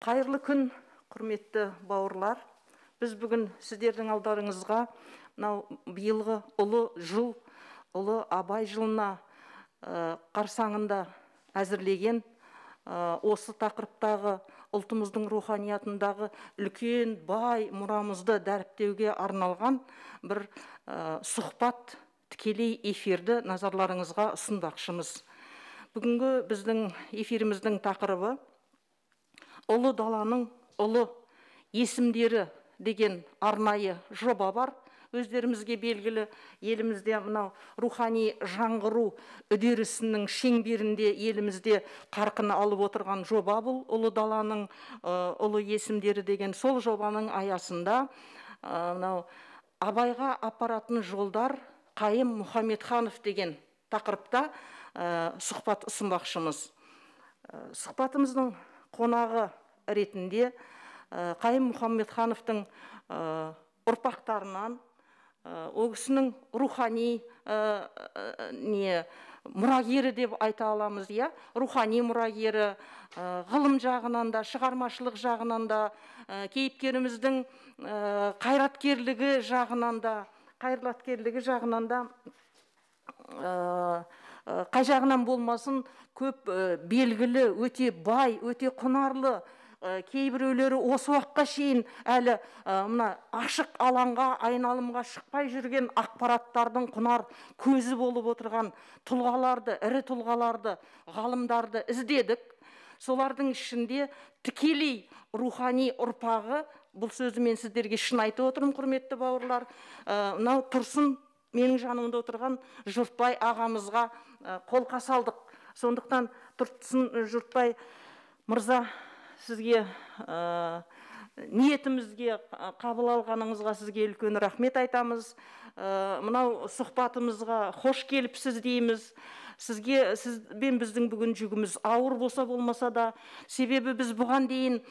Қайырлы күн, құрметті бауырлар. Біз бүгін сіздердің алдарыңызға мынау биылғы ұлы жыл, ұлы Абай жылына қарсаңында әзірлеген осы тақырыптағы ұлтымыздың руханиятындағы үлкен бай мұрамызды дәріптеуге арналған бір сұхбат, тікелей эфирді назарларыңызға ұсынбақшымыз. Бүгінгі біздің эфиріміздің тақырыбы «Ұлы даланың ұлы есімдері» деген арнайы жоба бар. Өздерімізге белгілі, елімізде мынау рухани жаңғыру үдерісінің шеңберінде елімізде қарқын алып отырған жоба бұл «Ұлы даланың ұлы есімдері» деген. Сол жобаның аясында мынау «Абайға апаратын жолдар: Қайым Мұхамедханов» деген тақырыпта сұхбат ұсынбақшымыз. Сұхбатымыздың қонағы ретінде Қайым Мұхамедхановтың ұрпақтарынан, ол кісінің рухани не мұрагері деп айта аламыз, иә, рухани мұрагері, ғылым жағынан да, шығармашылық жағынан да, кейіпкеріміздің қайраткерлігі жағынан да, қай жағынан болмасын, көп белгілі, өте бай, өте құнарлы, кейбіреулері осы уақытқа шейін әлі мына ашық алаңға, айналымға шықпай жүрген ақпараттардың құнар көзі болып отырған тұлғаларды, ірі тұлғаларды, ғалымдарды іздедік. Солардың ішінде тікелей рухани ұрпағы, бұл сөзді мен сіздерге шын айтып отырмын, құрметті бауырлар, мынау Тұрсын, менің жанымда отырған Жұртбай ағамызға қолқа салдық. Сондықтан, Тұрсын Жұртбай мырза, сізге ниетімізге қабыл алғаныңызға сізге үлкен рахмет айтамыз. Мынау сұхбатымызға хош келіпсіз дейміз сізге. Сізбен біздің бүгін жүгіміз ауыр болса болмаса да, себебі біз бұған дейін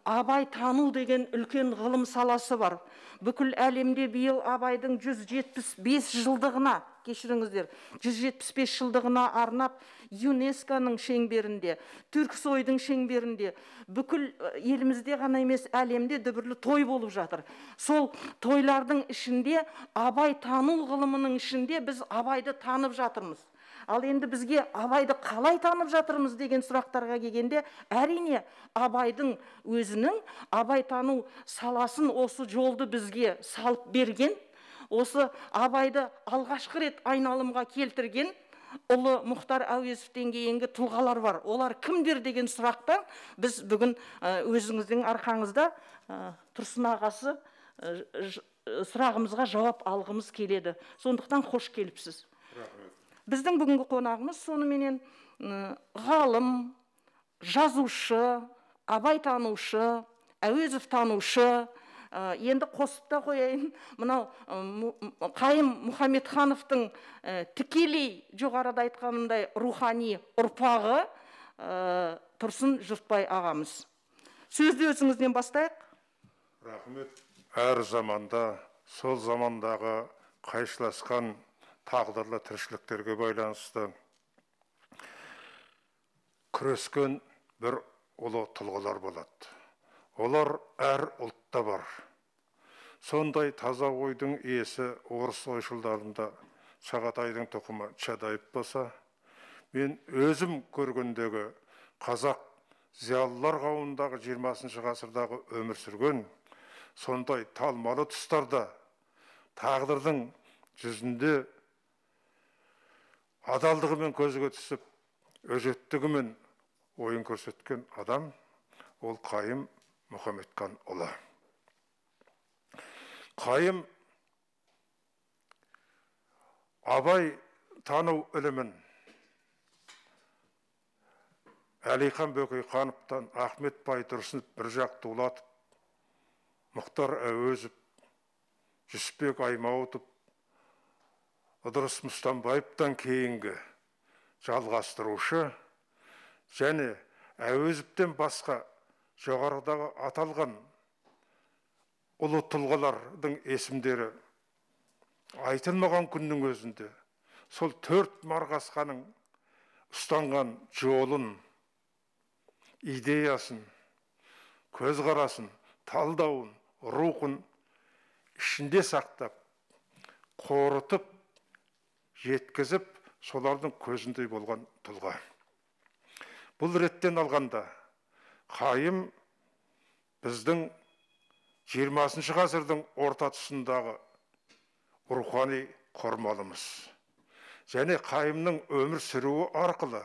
Абай тану деген үлкен ғылым саласы бар. Бүкіл әлемде биыл Абайдың 175 жылдығына, кешіріңіздер, 175 жылдығына арнап ЮНЕСКО-ның шеңберінде, Түрксойдың шеңберінде бүкіл елімізде ғана емес, әлемде дүбірлі той болып жатыр. Сол тойлардың ішінде, Абай тану ғылымының ішінде біз Абайды танып жатырмыз. Ал енді бізге Абайды қалай танып жатырмыз деген сұрақтарға келгенде, әрине, Абайдың өзінің Абай тану саласын, осы жолды бізге салып берген, осы Абайды алғашқы рет айналымға келтірген ұлы Мұхтар Әуезовтен кейінгі тұлғалар бар. Олар кімдер деген сұрақтан біз бүгін өзіңіздің арқаңызда, Тұрсын ағасы, сұрағымызға жауап алғымыз келеді. Сондықтан қош келіпсіз. Біздің бүгінгі қонағымыз соныменен ғалым, жазушы, абайтанушы, Әуезов танушы, енді қосып та қояйын, мынау Қайым Мұхамедхановтың тікелей, жоғарыда айтқанымдай, рухани ұрпағы Тұрсын Жұртбай ағамыз. Сөзді өзіңізден бастайық. Рахмет. Әр заманда сол замандағы қайшыласқан тағдырлы тіршіліктерге байланысты күрескен бір ұлы тұлғалар болады. Олар әр ұлтта бар. Сондай таза ойдың иесі орыс ойшылдарында Шағатайдың тұқымы Чадаев болса, мен өзім көргендегі қазақ зиялылар қауымындағы 20 ғасырдағы өмір сүрген сондай талмалы тұстарда тағдырдың жүзінде адалдығымен көзге түсіп, өжеттігімен ойын көрсеткен адам ол Қайым Мұхамедханұлы. Қайым Абай тану ілімін Әлихан Бөкейхановтан, Ахмет Байтұрсынов, Міржақ Дулатов, Мұхтар Әуезов, Жүсіпбек Аймауытов, Ыдырыс Мұстамбаевтан кейінгі жалғастырушы және Әуезовтен басқа жоғарыдағы аталған ұлы тұлғалардың есімдері айтылмаған күннің өзінде сол төрт марғасқаның ұстанған жолын, идеясын, көзқарасын, талдауын, рухын ішінде сақтап, қорытып, жеткізіп, солардың көзіндей болған тұлға. Бұл реттен алғанда Қайым біздің 20 ғасырдың орта тұсындағы рухани қормалымыз. Және Қайымның өмір сүруі арқылы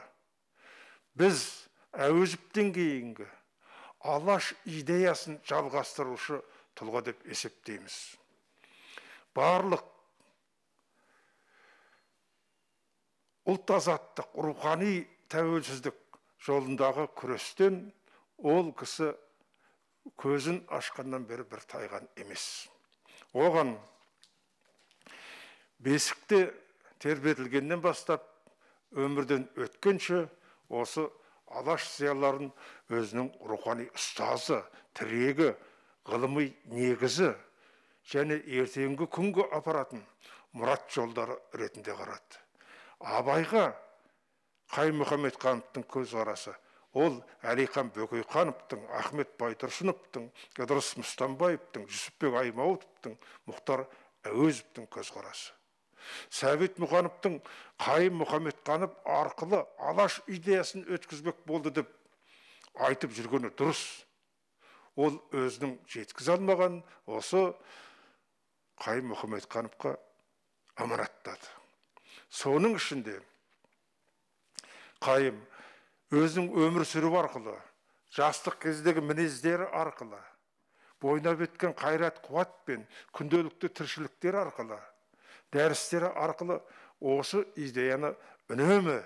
біз Әуезовтен кейінгі Алаш идеясын жалғастырушы тұлға деп есептейміз. Барлық ұлт азаттық, рухани тәуелсіздік жолындағы күрестен ол кісі көзін ашқаннан бері бір тайған емес. Оған бесікте тербетілгеннен бастап өмірден өткенше осы Алаш зиялыларын өзінің рухани ұстазы, тірегі, ғылыми негізі және ертеңгі күнгі апаратын мұрат жолдары ретінде қарады. Абайға Қайым Мұхамедхановтың көзқарасы, ол Әлихан Бөкейхановтың, Ахмет Байтұрсыновтың, Ыдырыс Мұстамбаевтың, Жүсіпбек Аймауытовтың, Мұхтар Әуезовтің көзқарасы. Сәбит Мұқановтың Қайым Мұхамедханов арқылы Алаш идеясын өткізбек болды деп айтып жүргені дұрыс. Ол өзінің жеткізе алмаған осы Қайым Мұхамедхановқа аманаттады. Соның ішінде Қайым өзінің өмір сүруі арқылы, жастық кездегі мінездері арқылы, бойына біткен қайрат қуат пен күнделікті тіршіліктері арқылы, дәрістері арқылы осы идеяны үнемі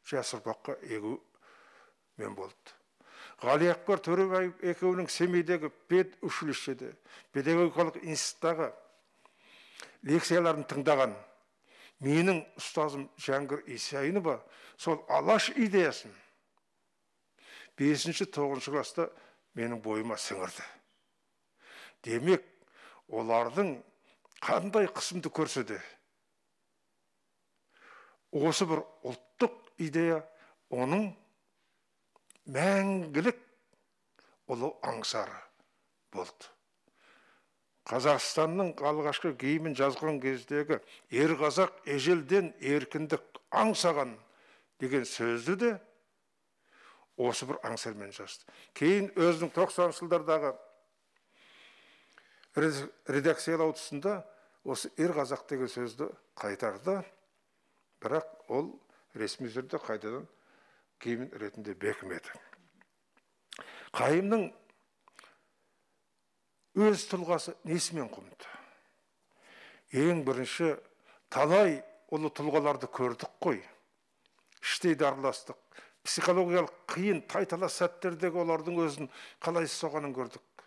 жас ұрпаққа егумен болды. Ғалиакбар Төребаев екеуінің Семейдегі педучилищеде, педагогикалық институттағы лекцияларын тыңдаған менің ұстазым Жәңгір Исайынова сол Алаш идеясын 5-9 класста менің бойыма сіңірді. Демек, олардың қандай қысымды көрсе де, осы бір ұлттық идея оның мәңгілік ұлы аңсары болды. Қазақстанның алғашқы гимнін жазған кездегі ер қазақ ежелден еркіндік аңсаған деген сөзді де осы бір аңсармен жазды. Кейін өзінің 90 жылдардағы редакциялау тұсында осы ер қазақ деген сөзді қайтарды, бірақ ол ресми түрде қайтадан гимн ретінде бекімеді. Қайымның өз тұлғасы несімен құнды? Ең бірінші талай ұлы тұлғаларды көрдік қой. Іштей араластық. Психологиялық қиын тайталас сәттердегі олардың өзін қалай ұстағанын көрдік.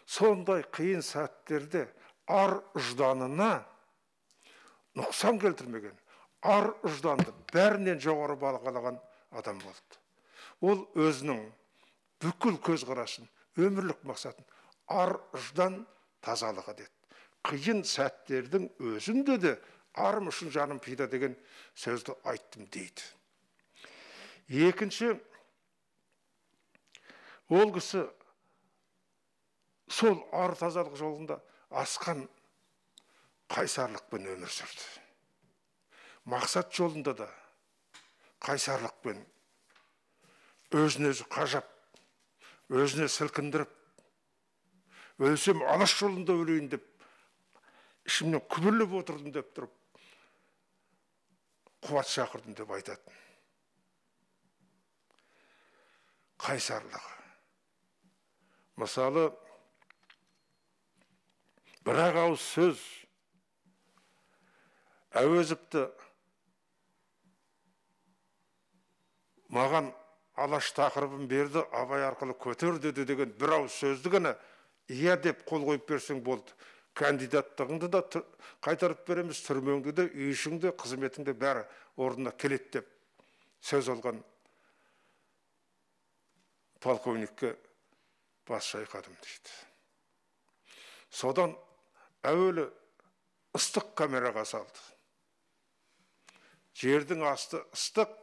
Сондай қиын сәттерде ар ұжданына нұқсан келтірмеген, ар ұжданды бәрінен жоғары бағалаған адам болды. Ол өзінің бүкіл көзқарасын, өмірлік мақсатын ар ұждан тазалығы деді. Қиын сәттердің өзінде де арым үшін жаным пида деген сөзді айттым дейді. Екінші, ол кісі сол ар тазалық жолында асқан қайсарлықпен өмір сүрді. Мақсат жолында да қайсарлықпен өзін өзі қажап, өзіне сілкіндіріп, өлсем Алаш жолында өлейін деп, ішімнен күбірлеп отырдым деп тұрып, қуат шақырдым деп айтатын. Қайсарлығы. Мысалы, бір-ақ ауыз сөз Әуезовті маған Алаш тақырыбын берді, Абай арқылы көтер деді деген бір ауыз сөзді ғана иә деп қол қойып берсең болды. Кандидаттығыңды да қайтарып береміз, түрмеңді де, үй ішіңді, қызметіңді бәрі орнына келеді деп сөз алған полковникке бас шайқадым дейді. Содан әуелі ыстық камераға салды. Жердің асты ыстық,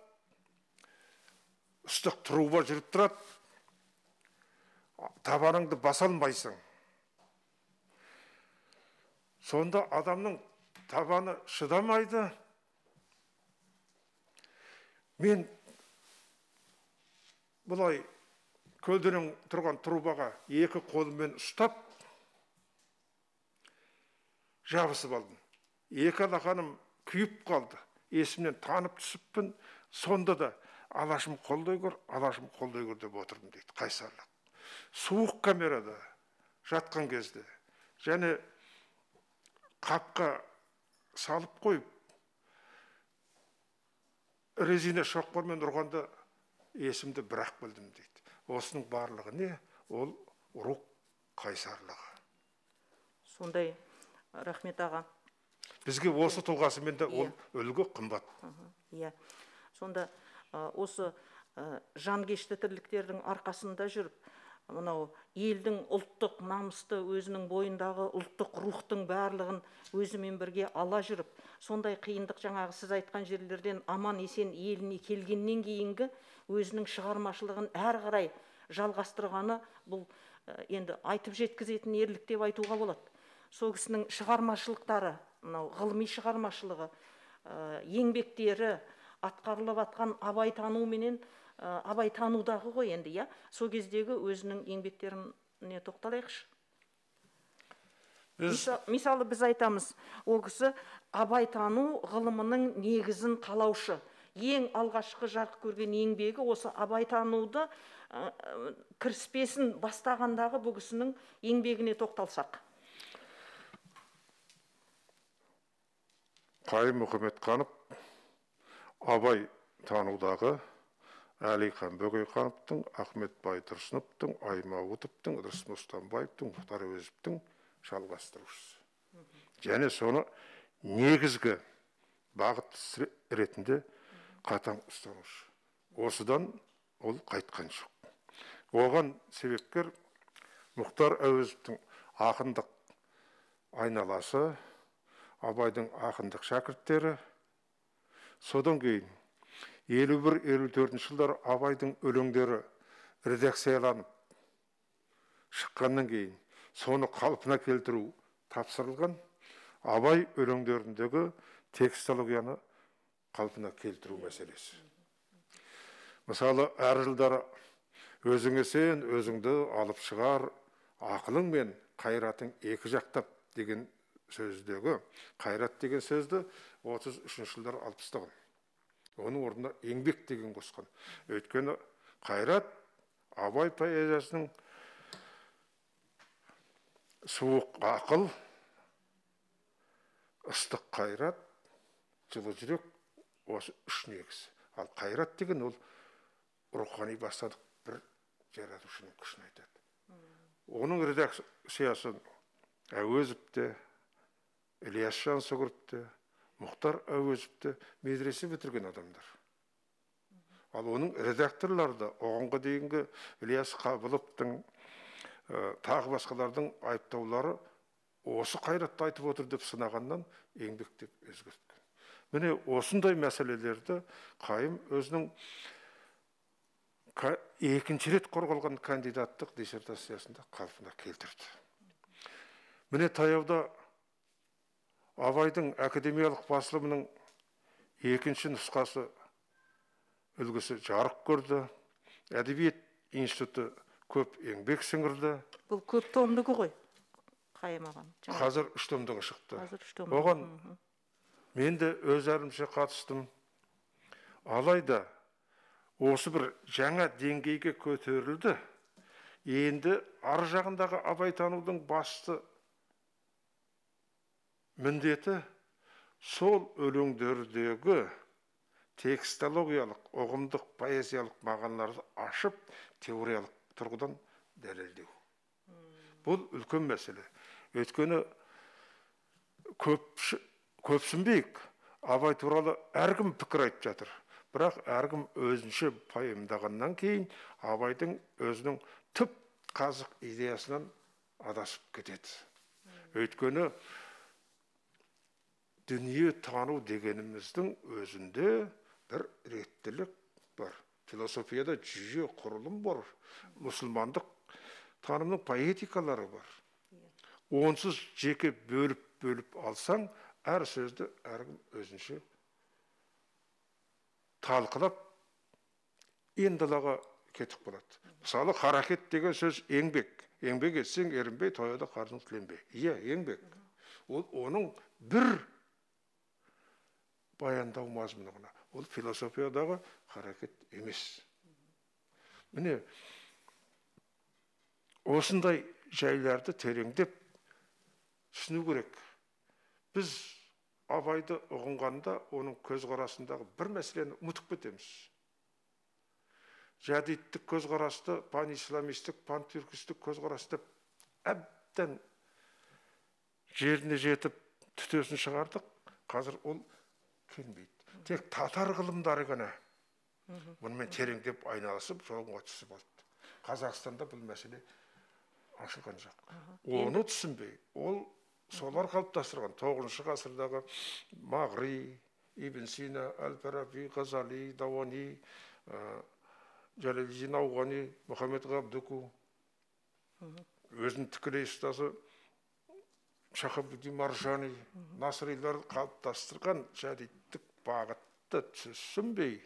ыстық труба жүріп тұрады. Табаныңды баса алмайсың. Сонда адамның табаны шыдамайды. Мен бұлай көлденең тұрған трубаға екі қолыммен ұстап жабысып алдым. Екі алақаным күйіп қалды. Есімнен танып түсіппін. Сонда да алашым қолдай көр, алашым қолдай көр деп отырдым дейді қайсарлық. Суық камерада жатқан кезде және қапқа салып қойып резина шоқпармен ұрғанда есімді бірақ білдім дейді. Осының барлығы не? Ол рух қайсарлығы. Сондай, рахмет аға. Бізге осы тұлғасымен де ол үлгі қымбат. Иә. Сонда осы жанкешті тірліктердің арқасында жүріп, мынау елдің ұлттық намысты, өзінің бойындағы ұлттық рухтың барлығын өзімен бірге ала жүріп, сондай қиындық жаңағы сіз айтқан жерлерден аман есен еліне келгеннен кейінгі өзінің шығармашылығын әрі қарай жалғастырғаны, бұл енді айтып жеткізетін ерлік деп айтуға болады. Сол кісінің шығармашылықтары, мынау ғылыми шығармашылығы, еңбектері атқарылып атқан Абайтану менен Абайтанудағы ғой енді, иә? Сол кездегі өзінің еңбектеріне тоқталайықшы. Мысалы, біз айтамыз, ол кісі Абайтану ғылымының негізін қалаушы. Ең алғашқы жарық көрген еңбегі осы Абайтануды кіріспесін бастағандағы бұл кісінің еңбегіне тоқталсақ. Қайым Мұхамедқанов Абай танудағы Әлихан Бөкейхановтың, Ахмет Байтұрсыновтың, Аймауытовтың, Ыдырыс Мұстамбаевтың, Мұхтар Әуезовтің жалғастырушысы. Және соны негізгі бағыт ретінде қатаң ұстанушы. Осыдан ол қайтқан жоқ. Оған себепкер Мұхтар Әуезовтің ақындық айналасы, Абайдың ақындық шәкірттері. Содан кейін 51-54 жылдары Абайдың өлеңдері редакцияланып шыққаннан кейін соны қалпына келтіру тапсырылған. Абай өлеңдеріндегі текстологияны қалпына келтіру мәселесі. Мысалы, әр жылдары өзіңе сен, өзіңді алып шығар, ақылың мен қайратың екі жақтап деген сөздегі қайрат деген сөзді 33 жылдары алып тастаған. Оның орнына еңбек деген қосқан. Өйткені қайрат Абай поэзиясының суық ақыл, ыстық қайрат, жылы жүрек, осы үш негіз. Ал қайрат деген ол рухани бастадық бір жаратушының күшін айтады. Оның редакциясын Әуезов те, Ілияс Жансүгіров те, Мұхтар Әуезов те медресе бітірген адамдар. Ал оның редакторлары да оғанға дейінгі Ілияс Қабыловтың, тағы басқалардың айыптаулары осы қайратты айтып отыр деп сынағаннан еңбек деп өзгерткен. Міне осындай мәселелерді Қайым өзінің екінші рет қорғалған кандидаттық диссертациясында қалпына келтірді. Міне таяуда Абайдың академиялық басылымының екінші нұсқасы үлгісі жарық көрді. Әдебиет институты көп еңбек сіңірді. Бұл көп томдығы ғой, Қайым ағам. Қазір үш томдығы шықты. Оған мен де өз әрімше қатыстым. Алайда осы бір жаңа деңгейге көтерілді. Енді ар жағындағы Абайтанудың басты міндеті сол өлеңдердегі текстологиялық, ұғымдық, поэзиялық мағыналарды ашып, теориялық тұрғыдан дәлелдеу. Бұл үлкен мәселе. Өйткені көпсінбейік, Абай туралы әркім пікір айтып жатыр. Бірақ әркім өзінше пайымдағаннан кейін Абайдың өзінің түп қазық идеясынан адасып кетеді. Өйткені дүние тану дегеніміздің өзінде бір реттілік бар. Философияда жүйе құрылым бар. Мұсылмандық Танымның поэтикалары бар. Онсыз жеке бөліп-бөліп алсаң, әр сөзді әркім өзінше талқылап, ен далаға кетіп қалады. Мысалы, харакет деген сөз еңбек. Еңбек етсең, ерінбей, тояды қарның тіленбей. Иә, еңбек. Ол оның бір баяндау мазмұны ғана. Ол философиядағы харакет емес. Міне, осындай жайларды тереңдеп түсіну керек. Біз Абайды ұғынғанда оның көзқарасындағы бір мәселені ұмытып кетеміз. Жәдиттік көзқарасты пан-исламистік, пан-түркістік көзқарас деп әбден жеріне жетіп түтесін шығардық. Қазір ол келмейді. Тек татар ғылымдары ғана бұнымен тереңдеп айналысып жолға түсіп алды. Қазақстанда бұл мәселе ашылған жоқ. Оны түсінбей, ол солар қалыптастырған 9 ғасырдағы Мағри, Ибн Сина, Әл-Фараби, Ғазали, Дауани, Жәлелиддин Ауғани, Мұхаммед Ғабдуку, өзінің тікелей ұстазы Шахабуддин Маржани, Насырилар қалыптастырған жәдиттік бағытты түсінбей,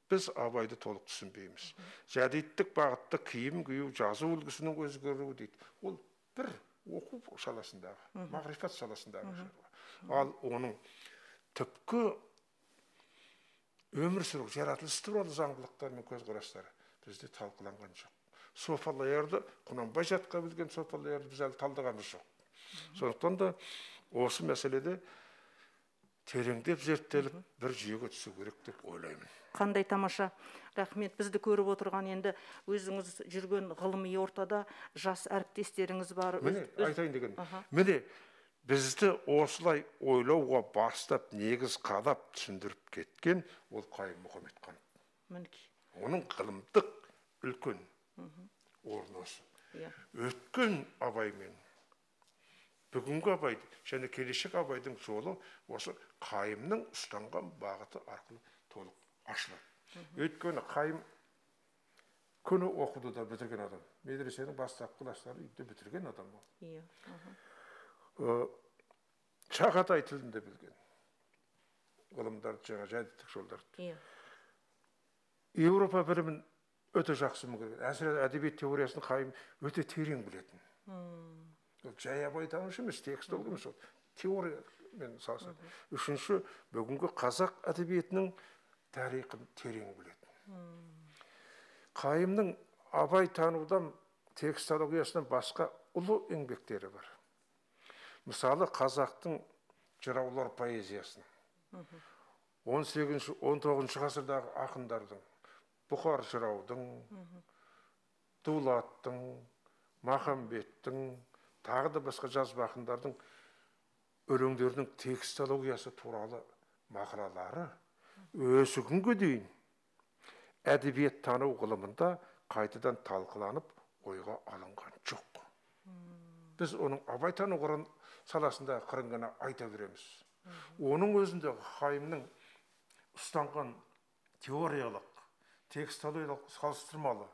біз Абайды толық түсінбейміз. Жәдиттік бағытты киім кию, жазу үлгісінің өзгеруі дейді. Ол бір оқу саласындағы, мағрифат саласындағы шаруа. Ал оның түпкі өмір сүру, жаратылыс туралы заңдылықтар мен көзқарастары бізде талқыланған жоқ. Софалаярды, Құнанбай жатқа білген софалаярды біз әлі талдағанымыз жоқ. Сондықтан да осы мәселеде тереңдеп зерттеліп, бір жүйеге түсу керек деп ойлаймын. Қандай тамаша, рахмет. Бізді көріп отырған енді өзіңіз жүрген ғылыми ортада жас әріптестеріңіз бар. Міне, айтайын деген. Міне, бізді осылай ойлауға бастап, негіз қалап түсіндіріп кеткен ол Қайым Мұхамедханов. Мінекей. Оның ғылымдық үлкен орны осы. Өткен Абаймен бүгінгі Абай және келешек Абайдың жолы осы Қайымның ұстанған бағыты арқылы толық ашылады. Өйткені Қайым күні оқуды да бітірген адам. Медресенің бастапқы кластарын үйде бітірген адам ол. Шағатай тілін де білген. Ғылымдарды, жаңа жәдиттік жолдарды. Еуропа білімін өте жақсы меңгерген. Әсіресе әдебиет теориясын Қайым өте терең білетін. Ол жай абайтанушы емес, текстолог емес, ол теориямен салысады. Үшінші, бүгінгі қазақ әдебиетінің тарихын терең білетін. Қайымның Абай танудан, текстологиясынан басқа ұлы еңбектері бар. Мысалы, қазақтың жыраулар поэзиясын 18-19 ғасырдағы ақындардың, Бұқар жыраудың, Дулаттың, Махамбеттің, тағы да басқа жазба ақындардың өлеңдерінің текстологиясы туралы мақалалары осы күнге дейін әдебиет тану ғылымында қайтадан талқыланып ойға алынған жоқ. Біз оның Абай тану саласында қырын ғана айта береміз. Оның өзінде Қайымның ұстанған теориялық, текстологиялық салыстырмалы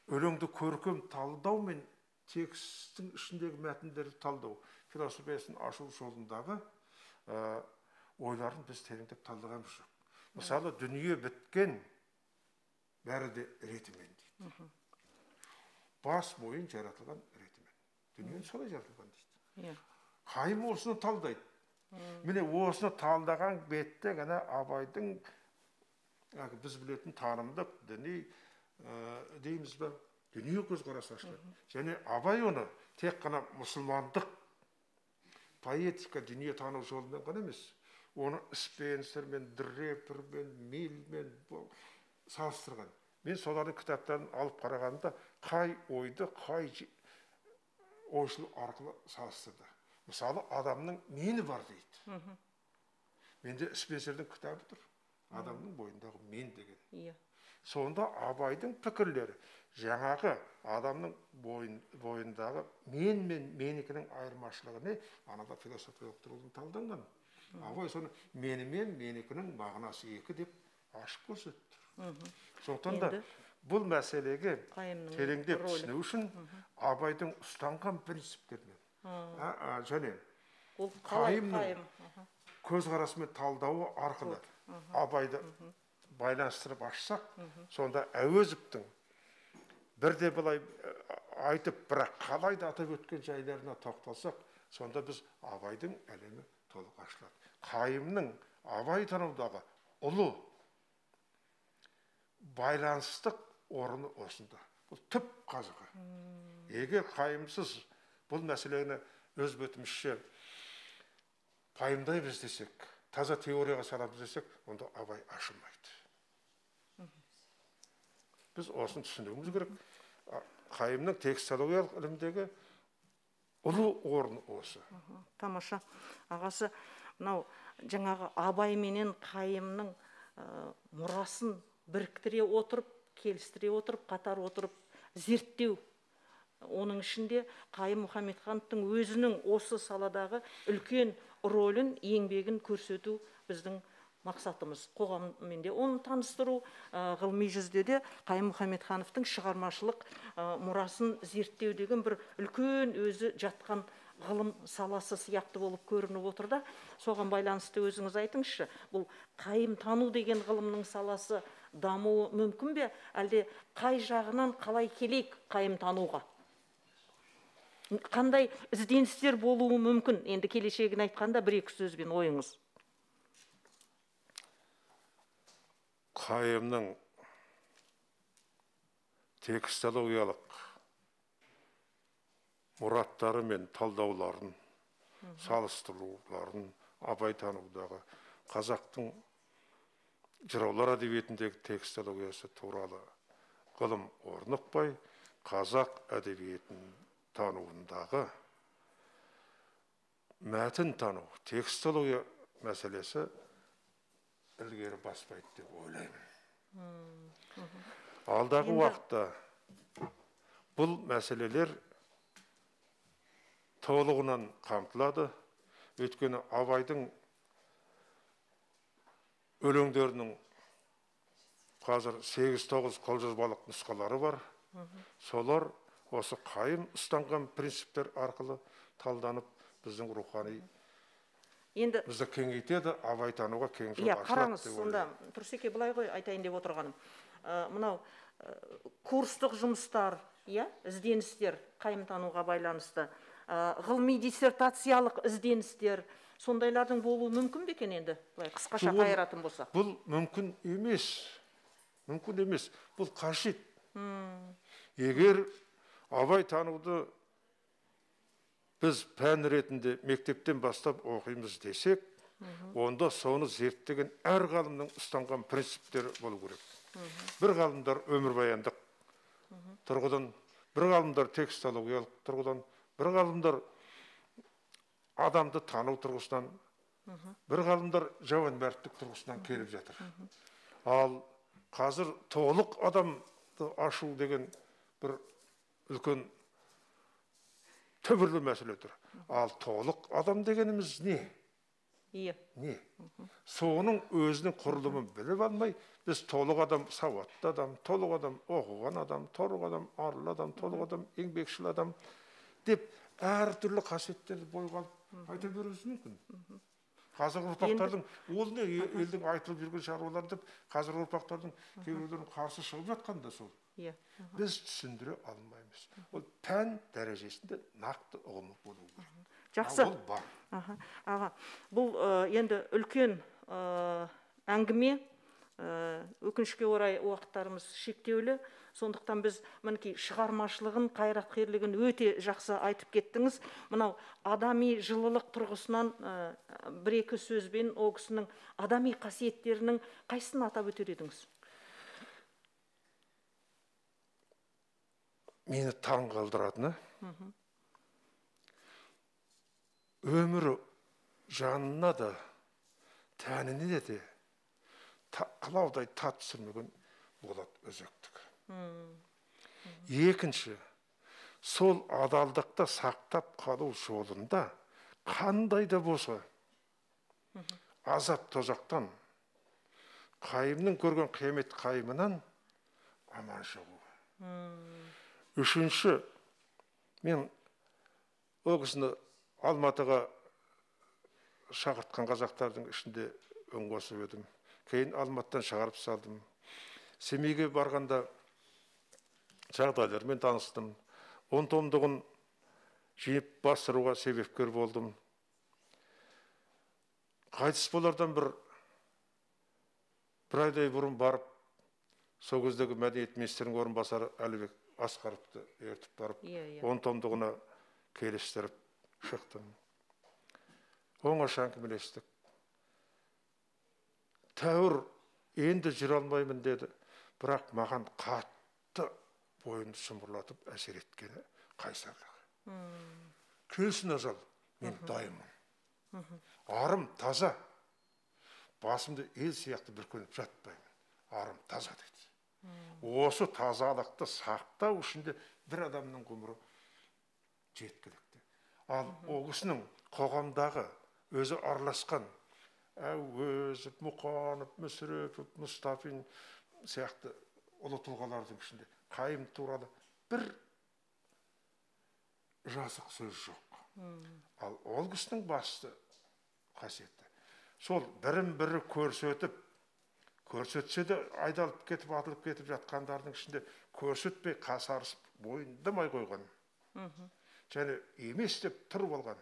өлеңді көркем талдау мен текстің ішіндегі мәтіндерді талдау, философиясын ашу жолындағы ойларын біз тереңдеп талдағанымыз жоқ. Мысалы, дүние біткен бәрі де ретімен дейді. Бас мойын жаратылған ретімен. Дүниені солай жаратылған дейді. Қайым осыны талдайды. Міне осыны талдаған бетте ғана Абайдың біз білетін танымдық, діни дейміз бе, дүние көзқарасы ашылады. Және Абай оны тек қана мұсылмандық поэтика дүние тану жолымен ғана емес, оны Спенсермен, Дрепермен, Мильмен салыстырған. Мен солардың кітаптарын алып қарағанда қай ойды қай ойшыл арқылы салыстырды. Мысалы, адамның мені бар дейді. Менде Спенсердің кітабы тұр. Адамның бойындағы мен деген. Сонда Абайдың пікірлері жаңағы адамның бойындағы мен мен менікінің айырмашылығы не, анада философиялық тұрғыдан талданған. Абай соны менімен менікінің мағынасы екі деп ашып көрсетті. Сондықтан да Бұл мәселеге тереңдеп түсіну үшін Абайдың ұстанған принциптерімен және Қайымның көзқарасымен талдауы арқылы Абайды байланыстырып ашсақ, сонда Әуезовтің бірде былай айтып, бірақ қалай да атап өткен жайларына тоқталсақ, сонда біз Абайдың әлемі толық ашылады. Қайымның Абай танудағы ұлы байланыстық орны осында. Бұл түп қазығы. Егер Қайымсыз бұл мәселені өз бетімізше пайымдаймыз десек, таза теорияға саламыз десек, онда Абай ашылмайды. Біз осыны түсінуіміз керек. Қайымның текстологиялық ілімдегі ұлы орны осы. Тамаша. Ағасы, мынау жаңағы Абай менен Қайымның мұрасын біріктіре отырып, келістіре отырып, қатар отырып зерттеу. Оның ішінде Қайым Мұхамедхановтың өзінің осы саладағы үлкен рөлін, еңбегін көрсету біздің мақсатымыз. Қоғаммен де оны таныстыру, ғылыми жүзде де Қайым Мұхамедхановтың шығармашылық мұрасын зерттеу деген бір үлкен өзі жатқан ғылым саласы сияқты болып көрініп отыр да. Соған байланысты өзіңіз айтыңызшы, бұл Қайым тану деген ғылымның саласы дамуы мүмкін бе? Әлде қай жағынан қалай келейік Қайым тануға? Қандай ізденістер болуы мүмкін? Енді келешегін айтқанда бір-екі сөзбен ойыңыз. Қайымның текстологиялық мұраттары мен талдауларын, салыстыруларын Абай танудағы қазақтың жыраулар әдебиетіндегі текстологиясы туралы ғылым орнықпай, қазақ әдебиетін тануындағы мәтін тану, текстология мәселесі ілгері баспайды деп ойлаймын. Алдағы уақытта бұл мәселелер толығынан қамтылады. Өйткені Абайдың өлеңдерінің қазір 8-9 қолжазбалық нұсқалары бар. Солар осы Қайым ұстанған принциптер арқылы талданып, біздің рухани енді бізді кеңейтеді, Абай тануға кең жол ашылады. Қараңыз, сонда Тұрсеке былай ғой айтайын деп отырғаным. Мынау курстық жұмыстар, ізденістер Қайым тануға байланысты, ғылыми диссертациялық ізденістер, сондайлардың болуы мүмкін бе екен енді? Былай қысқаша қайыратын болсақ. Бұл мүмкін емес. Мүмкін емес. Бұл қажет. Егер Абай тануды біз пән ретінде мектептен бастап оқимыз десек, онда соны зерттеген әр ғалымның ұстанған принциптері болу керек. Бір ғалымдар өмірбаяндық тұрғыдан, бір ғалымдар текстологиялық тұрғыдан, бір ғалымдар адамды тану тұрғысынан, бір ғалымдар жауанмәрттік тұрғысынан келіп жатыр. Ал қазір толық адамды ашу деген бір үлкен түбірлі мәселе тұр. Ал толық адам дегеніміз не? Не? Соның өзінің құрылымын біліп алмай, біз толық адам, сауатты адам, толық адам, оқыған адам, толық адам, арлы адам, толық адам, еңбекшіл адам деп әртүрлі қасиеттерді бойға алып айта беруіміз мүмкін. Қазіргі ұрпақтардың, ол не елдің айтылып жүрген шаруалар деп, қазіргі ұрпақтардың кейбіреулерінің қарсы шығып жатқан да сол. Біз түсіндіре алмаймыз. Ол пән дәрежесінде нақты ұғымы болу керек. Жақсы. Ол бар. Аға, бұл енді үлкен әңгіме. Өкінішке орай уақыттарымыз шектеулі. Сондықтан біз мінекей шығармашылығын, қайраткерлігін өте жақсы айтып кеттіңіз. Мынау адами жылылық тұрғысынан бір-екі сөзбен ол кісінің адами қасиеттерінің қайсысын атап өтер едіңіз? Мені таң қалдыратыны, өмірі жанына да, тәніне де қылаудай тат түсірмеген болат өзектік. Екінші, сол адалдықты сақтап қалу жолында қандай да болса азап тозақтан, Қайымның көрген қиямет қайымынан аман шығу. Үшінші, мен ол кісіні Алматыға шақыртқан қазақтардың ішінде үн қосып едім. Кейін Алматыдан шығарып салдым. Семейге барғанда жағдайлармен таныстым. 10 томдығын жиып бастыруға себепкер болдым. Қайтыс болардан бір айдай бұрын барып, сол кездегі мәдениет министрінің орынбасары Әлібек Асқаровты ертіп барып, 10 томдығына келістіріп шықтым. Оңаша әңгімелестік. Тәуір енді жүре алмаймын деді, бірақ маған қатты бойымды шымырлатып әсер еткені қайсарлығы. Келсін ажал, мен дайынмын. Арым таза, басымды ел сияқты бүркеніп жатпаймын. Арым таза деді. Осы тазалықты сақтау үшін де бір адамның ғұмыры жеткілікті. Ал ол кісінің қоғамдағы өзі араласқан Әуезов, Мұқанов, Мүсірепов, Мұстафин сияқты ұлы тұлғалардың ішінде Қайым туралы бір жазық сөз жоқ. Ал ол кісінің басты қасиеті сол бірін бірі көрсетіп, көрсетсе де айдалып кетіп, атылып кетіп жатқандардың ішінде көрсетпей қасарысып бойындамай қойған. Және емес деп тұрып алған.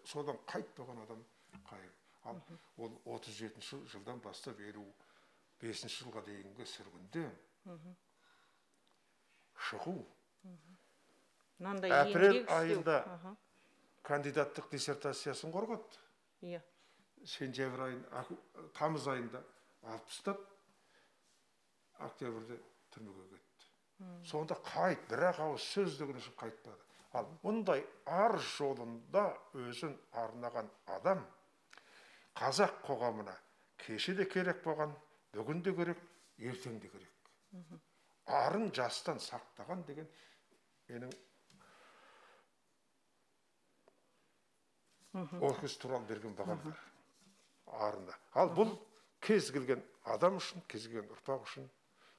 Содан қайтпаған адам Қайым. Ал ол 37 жылдан бастап 55 жылға дейінгі сүргінде шығу. Апрель айында кандидаттық диссертациясын қорғады. Сентябрь айында, тамыз айында алып тастап, октябрьде түрмеге кетті. Сонда қайт, бір-ақ ауыз сөз деген үшін қайтпады. Ал мұндай ар жолында өзін арнаған адам қазақ қоғамына кеше де керек болған, бүгін де керек, ертең де керек. Арын жастан сақтаған деген менің ол кісі туралы берген бағам бар. Арында. Ал бұл кез келген адам үшін, кез келген ұрпақ үшін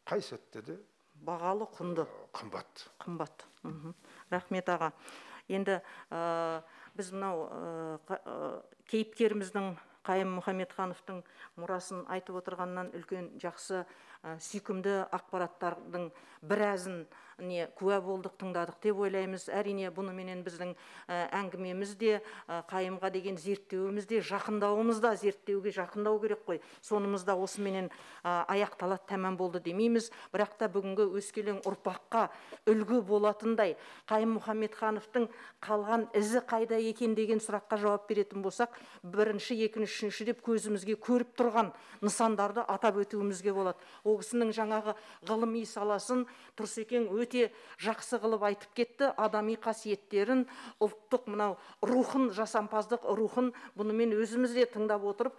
қай сәтте де бағалы, құнды. Қымбат. Қымбат. Рахмет аға. Енді біз мынау кейіпкеріміздің Қайым Мұхамедхановтың мұрасын айтып отырғаннан үлкен жақсы сүйкімді ақпараттардың біразын куә болдық, тыңдадық деп ойлаймыз. Әрине, бұныменен біздің әңгімеміз де, Қайымға деген зерттеуіміз де, жақындауымыз да, зерттеуге жақындау керек қой. Сонымыз да осыменен аяқталады, тәмам болды демейміз. Бірақ та бүгінгі өскелең ұрпаққа үлгі болатындай Қайым Мұхамедхановтың қалған ізі қайда екен деген сұраққа жауап беретін болсақ, бірінші, екінші, үшінші деп көзімізге көріп тұрған нысандарды атап өтуімізге болады. Ол кісінің жаңағы ғылыми саласын Тұрсекең өте жақсы қылып айтып кетті, адами қасиеттерін, ұлттық мынау рухын, жасампаздық рухын бұнымен өзіміз де тыңдап отырып,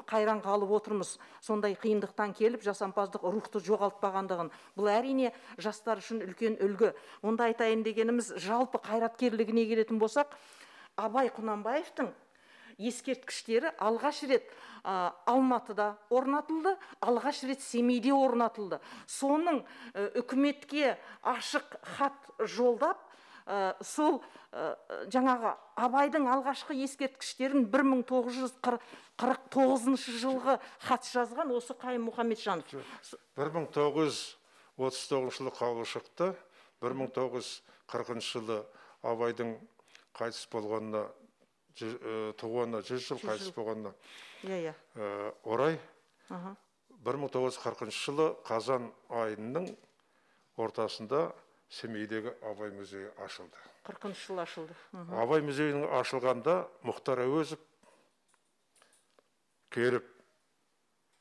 қайран қалып отырмыз. Сондай қиындықтан келіп жасампаздық рухты жоғалтпағандығын. Бұл әрине жастар үшін үлкен үлгі. Онда айтайын дегеніміз, жалпы қайраткерлігіне келетін болсақ, Абай Құнанбаевтың ескерткіштері алғаш рет Алматыда орнатылды, алғаш рет Семейде орнатылды. Соның үкіметке ашық хат жолдап, сол жаңағы Абайдың алғашқы ескерткіштерін 1949 жылғы хат жазған осы Қайым Мұхамеджанов. 1939 жылы қаулы шықты, 1940 жылы Абайдың қайтыс болғанына, туғанына 100 жыл қайтыс болғанына орай 1940 жылы қазан айының ортасында Семейдегі Абай музейі ашылды. 40 жылы ашылды. Абай музейінің ашылғанда Мұхтар Әуезов келіп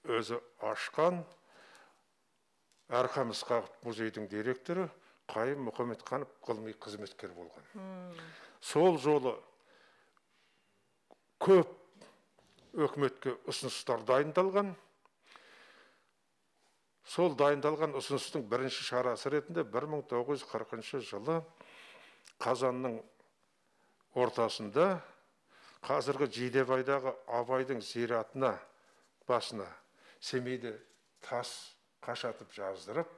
өзі ашқан, Әрхам Ысқақов музейдің директоры, Қайым Мұхамедханов ғылыми қызметкер болған. Сол жолы көп өкіметке ұсыныстар дайындалған. Сол дайындалған ұсыныстың бірінші шарасы ретінде 1940 жылы қазанның ортасында қазіргі Жидебайдағы Абайдың зиратына басына Семейде тас қашатып жаздырып,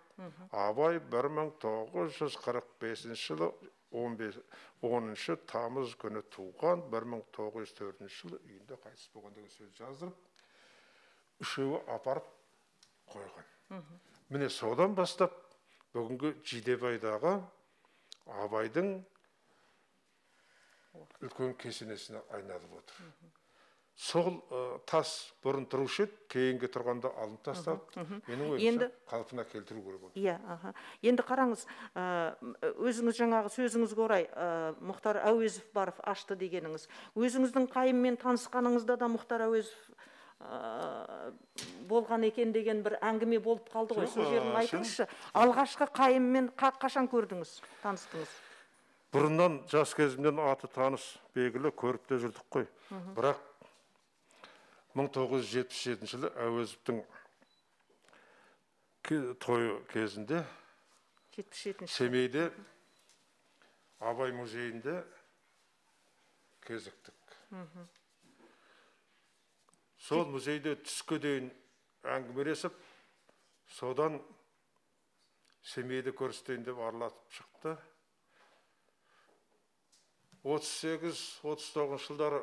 Абай 1945 жылы 10 тамыз күні туған, 1904 жылы үйінде қайтыс болған деген сөз жаздырып, үшеуі апарып қойған. Міне содан бастап бүгінгі Жидебайдағы Абайдың үлкен кесенесіне айналып отыр. Сол тас бұрын тұрушы еді, кейінгі тұрғанда алынып тасталып, менің ойымша қалпына келтіру керек болды. Иә, Енді қараңыз, өзіңіз жаңағы сөзіңізге орай Мұхтар Әуезов барып ашты дегеніңіз. Өзіңіздің Қайыммен танысқаныңызда да Мұхтар Әуезов болған екен деген бір әңгіме болып қалды ғой. Сол жерін айтыңызшы. Алғашқы Қайыммен қашан көрдіңіз, таныстыңыз? Бұрыннан жас кезімнен аты таныс, белгілі, көріп те жүрдік қой. Бірақ 1977 жылы Әуезовтің тойы кезінде Семейде Абай музейінде кезіктік. Сол музейде түске дейін әңгімелесіп, содан Семейді көрсетейін деп аралатып шықты. 38-39 жылдары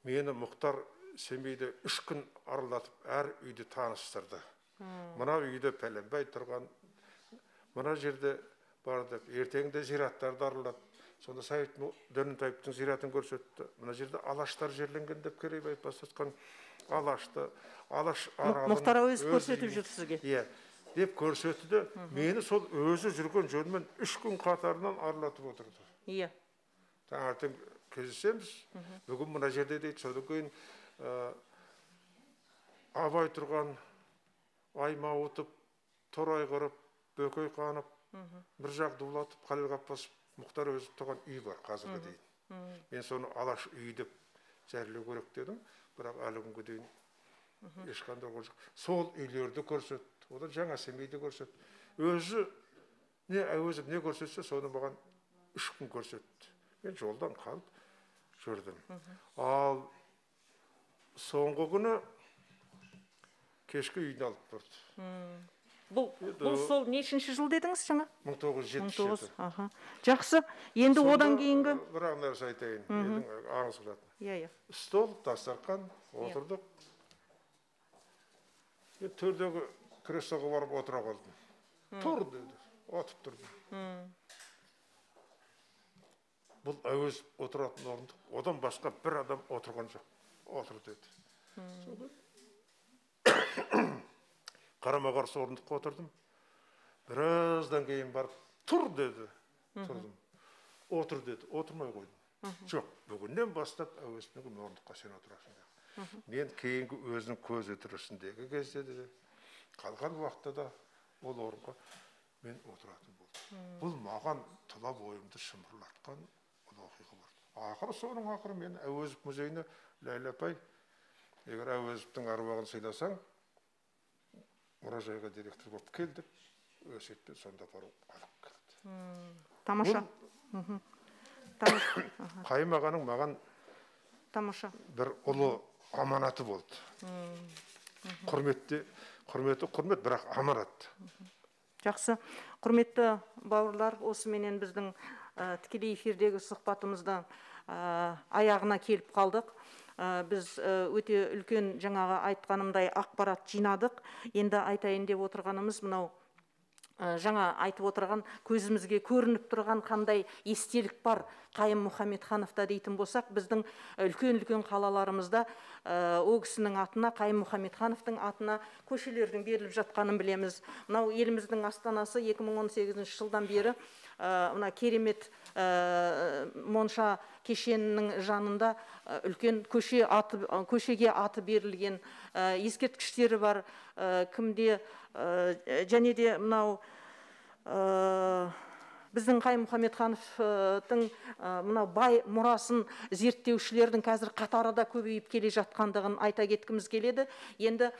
мені Мұхтар Семейде 3 күн аралатып, әр үйді таныстырды. Мына үйде Пәленбай тұрған, мына жерде бар деп, ертеңінде зираттарды аралады. Сонда Сәйіт Дөнентаевтың зиратын көрсетті. Мына жерде алаштар жерленген деп Керейбаев бастатқан алашты, алаш аралын. Мұхтар Әуезов көрсетіп жүр сізге. Иә, деп көрсетті де, мені сол өзі жүрген жөнмен 3 күн қатарынан аралатып отырды. Иә. Таңертең кездесеміз, бүгін мына жерде дейді, содан кейін Абай тұрған, Аймауытов, Торайғыров, Бөкейханов, Міржақ Дулатов, Халил Ғаппасов, Мұхтар Әуезов тұрған үй бар қазіргі дейін. Мен соны алаш үйі деп жариялау керек дедім, бірақ әлі күнге дейін ешқандай жоқ. Сол үйлерді көрсетті, одан Жаңа Семейді көрсетті. Өзі не Әуезов не көрсетсе, соны маған 3 күн көрсетті. Мен жолдан қалып жүрдім. Ал соңғы күні кешкі үйіне алып барды. Бұл сол нешінші жыл дедіңіз жаңа? 1977. Жақсы. Енді одан кейінгі? Бір ақ нәрсе айтайын, елдің аңыз қылатын. Иә, иә. Стол, дастарқан, отырдық. Мен төрдегі креслоға барып отыра қалдым. Тұр деді, атып тұрдым. Бұл Әуезов отыратын орындық, одан басқа бір адам отырған жоқ. Отыр деді. Қарама-қарсы орындыққа отырдым. Біраздан кейін барып, тұр деді. Тұрдым. Отыр деді. Отырмай қойдым. Жоқ, бүгіннен бастап Әуезовтің орындыққа сен отырасың деді. Мен кейінгі өзінің көзі тірісіндегі кезде де, қалған уақытта да ол орынға мен отыратын болдым. Бұл маған тұла бойымды шымырлатқан оқиға болды. Ақыры соның ақыры мен Әуезов музейіне, Ләйлә апай, егер Әуезовтің аруағын сыйласаң, мұражайға директор болып кел деп өсиетпен сонда барып алып келді. Тамаша. Қайым ағаның маған тамаша бір ұлы аманаты болды. Құрметті, құрмет, бірақ аманат. Жақсы. Құрметті бауырлар, осыменен біздің тікелей эфирдегі сұхбатымыздан аяғына келіп қалдық. Біз өте үлкен жаңағы айтқанымдай ақпарат жинадық. Енді айтайын деп отырғанымыз мынау жаңа айтып отырған көзімізге көрініп тұрған қандай естелік бар Қайым Мұхамедхановта дейтін болсақ, біздің үлкен-үлкен қалаларымызда о кісінің атына, Қайым Мұхамедхановтың атына көшелердің беріліп жатқанын білеміз. Мынау еліміздің астанасы 2018 жылдан бері мына керемет монша кешенінің жанында үлкен көше аты, көшеге аты берілген ескерткіштері бар. Кімде және де мынау біздің Қайым Мұхамедхановтың мынау бай мұрасын зерттеушілердің қазір қатары да көбейіп келе жатқандығын айта кеткіміз келеді. Енді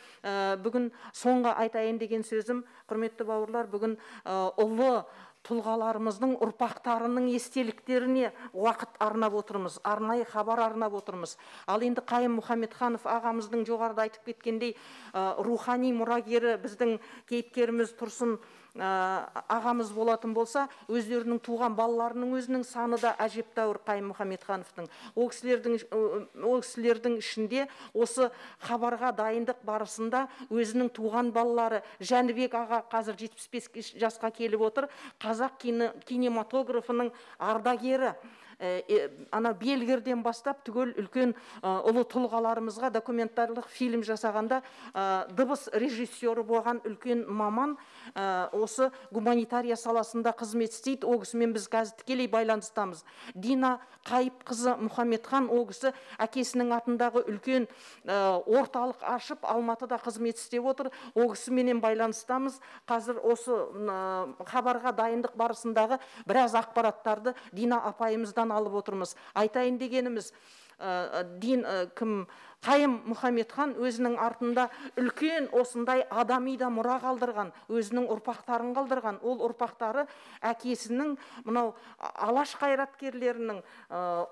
бүгін соңғы айтайын деген сөзім, құрметті бауырлар, бүгін ұлы Тұлғаларымыздың ұрпақтарының естеліктеріне уақыт арнап отырмыз, арнайы хабар арнап отырмыз. Ал енді Қайым Мұхамедханов ағамыздың жоғарыда айтып кеткендей, рухани мұрагері біздің кейіпкеріміз Тұрсын ағамыз болатын болса, өздерінің туған балаларының өзінің саны да әжептәуір Қайым Мұхамедхановтың. Ол кісілердің ішінде осы хабарға дайындық барысында өзінің туған балалары Жәнібек аға қазір 75 жасқа келіп отыр, қазақ кинематографының ардагері. Ана Белгерден бастап түгел үлкен ұлы тұлғаларымызға документарлық фильм жасағанда дыбыс режиссері болған үлкен маман, осы гуманитария саласында қызмет істейді. Ол кісімен біз қазір тікелей байланыстамыз. Дина Қайыпқызы Мұхамедхан, ол кісі әкесінің атындағы үлкен орталық ашып Алматыда қызмет істеп отыр. Ол кісіменен байланыстамыз. Қазір осы хабарға дайындық барысындағы біраз ақпараттарды Дина апайымыздан алып отырмыз. Айтайын дегеніміз, кім Қайым Мұхамедхан өзінің артында үлкен осындай адами да мұра қалдырған, өзінің ұрпақтарын қалдырған. Ол ұрпақтары әкесінің мынау алаш қайраткерлерінің,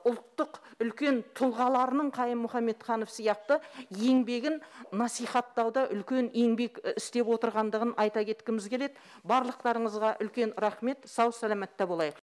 ұлттық үлкен тұлғаларының Қайым Мұхамедханов сияқты еңбегін насихаттауда үлкен еңбек істеп отырғандығын айта кеткіміз келеді. Барлықтарыңызға үлкен рахмет. Сау саламатта болайық.